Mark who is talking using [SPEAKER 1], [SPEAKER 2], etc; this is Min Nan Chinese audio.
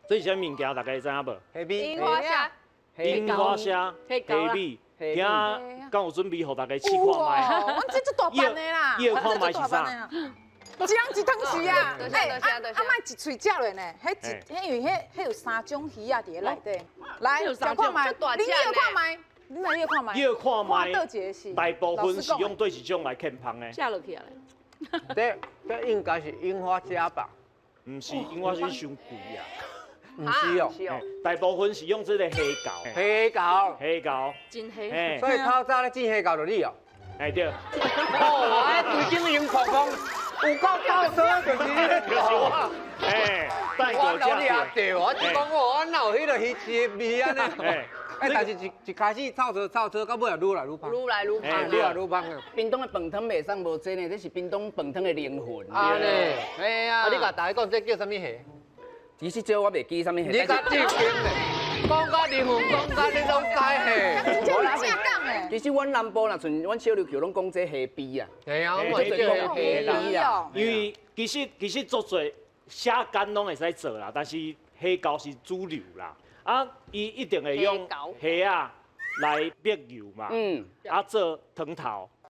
[SPEAKER 1] 這是啥物物件？大家知影無？
[SPEAKER 2] 蝦米。
[SPEAKER 3] 櫻花蝦。
[SPEAKER 1] 櫻花蝦、蝦米，今敢有準備予大家試看覓？
[SPEAKER 4] 阮這足大範的啦。
[SPEAKER 1] 伊看覓是啥？
[SPEAKER 4] 一人一湯匙啊！欸，啊啊，莫一喙食落呢，彼一，彼因為彼彼有三種魚仔佇咧內底。來，食看覓，你欲看覓，你來欲看覓。
[SPEAKER 1] 欲看覓。
[SPEAKER 4] 佗一個是？
[SPEAKER 1] 大部分是用佗一種來劵芳的。
[SPEAKER 3] 食落去啊！
[SPEAKER 2] 這這應該是櫻花蝦吧？
[SPEAKER 1] 毋是，櫻花蝦傷貴啊。
[SPEAKER 2] 毋是哦，
[SPEAKER 1] 大部分是用這個蝦膏。
[SPEAKER 2] 蝦膏，
[SPEAKER 1] 蝦膏，
[SPEAKER 3] 真蝦。
[SPEAKER 2] 所以透早咧煎蝦膏就你哦。
[SPEAKER 1] 哎對。
[SPEAKER 2] 哦，哎，規間用曝光，有夠透早就是你。
[SPEAKER 1] 就是我。哎，
[SPEAKER 2] 我老你也對，我只講我哪有彼个魚翅的味按呢？哎，但是一一開始臭臊臭臊，到尾也愈來愈芳。
[SPEAKER 3] 愈來愈芳，
[SPEAKER 2] 愈來愈芳啊！
[SPEAKER 5] 屏東的飯湯袂使無這呢，這是屏東飯湯的靈魂。
[SPEAKER 2] 啊呢，哎呀，啊你共大家講這叫啥物蝦？
[SPEAKER 5] 其實這我袂記啥物蝦。
[SPEAKER 2] 你較正經咧，講甲靈魂，講甲你攏知嘿。
[SPEAKER 4] 這是正講的。
[SPEAKER 5] 其實阮南部若像阮小琉球攏講這蝦脯啊。
[SPEAKER 2] 係啊，我嘛叫蝦脯
[SPEAKER 4] 啊。
[SPEAKER 1] 因為其實其實做做蝦乾攏會使做啦，但是蝦膏是主流啦。啊，伊一定會用蝦仔來煸油嘛，啊做湯頭。